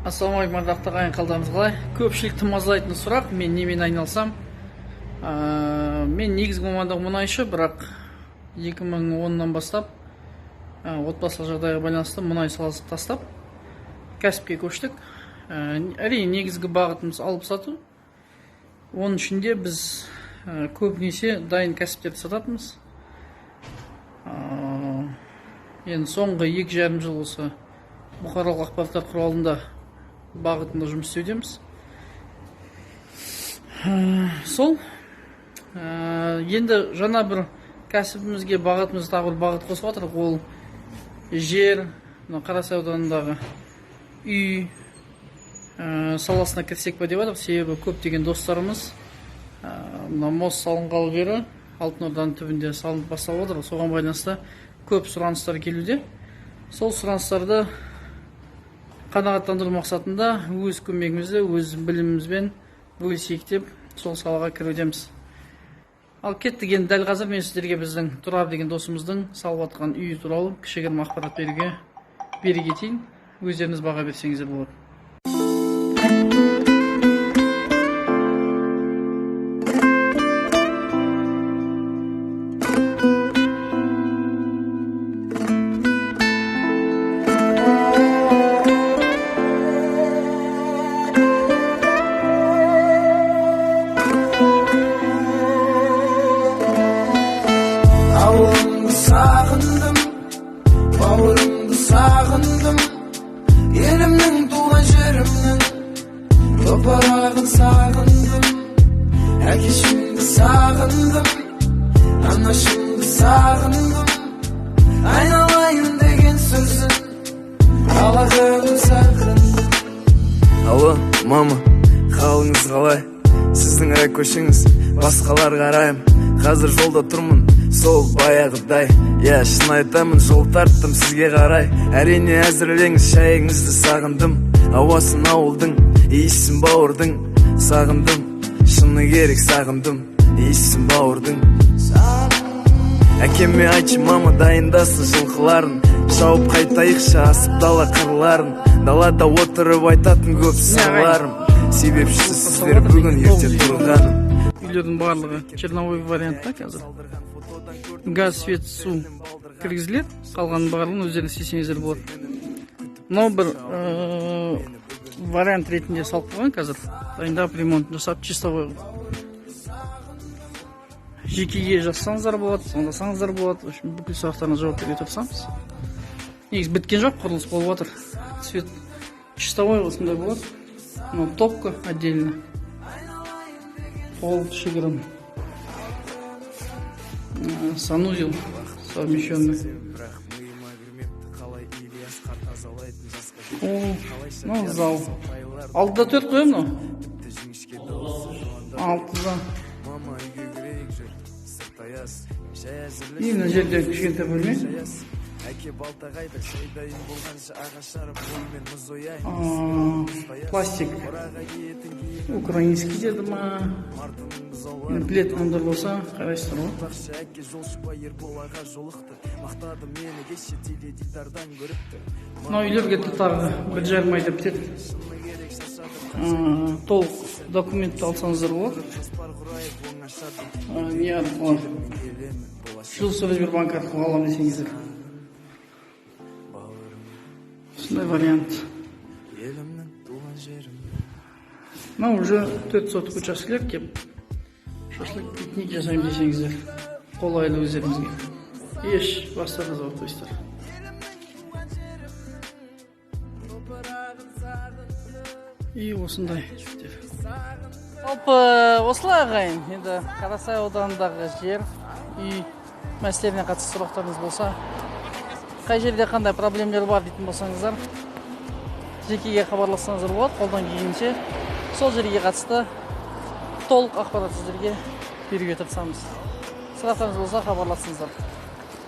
Ассалаумағалейкум, ардақты ағайын, қалдарыңыз қалай? Көпшілікті мазалайтын сұрақ: мен немен айналысам? Мен негізгі мамандығым мұнайшы, бірақ 2010-нан бастап отбасылық жағдайға байланысты мұнай саласын тастап, кәсіпке көштік. Әрине, негізгі бағытымыз алып сату. Оның ішінде біз көбінесе дайын кәсіптерді сататынбыз. Енді соңғы 2,5 жыл осы бұқаралық ақпараттар құралында бағытында жұмыс істеудеміз. Сол енді жаңа бір кәсібімізге, бағытымызға тағы бір бағыт қосып жатырмық. Ол жер, мына Қарасай ауданындағы үй саласына кірсек па деп жатырмық. Себебі көптеген достарымыз мына мост салынғалы бері, Алтын Орданың түбінде салынып басталып отыр, соған байланысты көп сұраныстар келуде. Сол сұраныстарды қанағаттандыру мақсатында өз көмегімізді, өз білімімізбен бөлісейік деп сол салаға кірудеміз. Ал кеттік, енді дәл қазір мен сіздерге біздің Тұрар деген досымыздың салып жатқан үйі туралы кішігірім ақпарат бере кетейін, өздеріңіз баға берсеңіздер болады. Ауылымды сағындым, бауырымды сағындым, елімнің, туған жерімнің топырағын сағындым, әкешімді сағындым, анашымды сағындым, айналайын деген сөзін алақаным сағындым. Алло, мама, қалыңыз қалай? Сіздің рай көшіңіз, басқалар қарайым. Қазір жолда тұрмын, сол баяғыдай. Иә, шын айтамын, жол тарттым сізге қарай. Әрине, әзірлеңіз шайыңызды, сағындым. Ауасын ауылдың, иісін бауырдың. Сағындым, шыны керек, сағындым. Иісін бауырдың. Әкеме айтшы, мама, дайындасын жылқыларын. Шауып қайтайықшы асып дала қырларын. Далада отырып айтатын көп сырларым. Себепшісі сіздер бүгін ерте тұрғаным. Үйлердің барлығы черновой вариантта қазір. Газ, свет, су кіргізіледі, қалғанның барлығын өздеріңіз істесеңіздер болады. Мынау бір вариант ретінде салып қойған, қазір дайындап, ремонт жасап, чистовой қылып. Жекеге жазсаңыздар болады, звондасаңыздар болады. В общем, бүкіл сұрақтарына жауап беруге тырысамыз. Негізі біткен жоқ, құрылыс болып жатыр. Цвет чистовой осындай болады. Мынау топка отдельно, пол кішігірім, санузел совмещенный. Бірақ миыма кірмепті, қалай Ильяс қар тазалайтын жасқа. О, мынау зал. Алтыда төрт қой мынау. Тіпті жіңішке дауысы жуандап. Алтыда. Мама, үйге кірейік, жүр, сырт аяз, шай әзірлеші. И мына жерде кішкентай бөлме. Аяз. Әке, балта қайда? Шай дайын болғанша ағаш жарып, қолмен мұз ояйын. Пластик Қораға киетін киім. украинский деді ма? Мартынның бұзаулары. Енді білетін адамдар болса, қарайсыздар ғой. Бақшы әке Жолшыбай Ербол аға жолықты. Мақтады мені, кеше теледидардан көріпті. Мынау үйлерге тағы 1,5 айда бітеді. Шыны керек, шаршадым. Толық документті алсаңыздар болады. Жоспар құрайық оңашада. Не арқылы? Мен келемін болашақ. Жилстройсбербанк арқылы аламын десеңіздер, Бауырым. Осындай вариант. Елімнің, туған жерім. Мынау уже 4 соток учаскелер. Келіп шашлык, пикник жасаймын десеңіздер, қолайлы өздеріңізге, еш бастарыңыз ауыртпайсыздар. И осындай жігіттер. Жалпы осылай, ағайын. Енді Қарасай ауданындағы жер, үй мәселелеріне қатысты сұрақтарыңыз болса, қай жерде қандай проблемалар бар дейтін болсаңыздар, жекеге хабарлассаңыздар болады. Қолдан келгенше сол жерге қатысты толық ақпарат сіздерге беруге тырысамыз. Сұрақтарыңыз болса, хабарласыңыздар.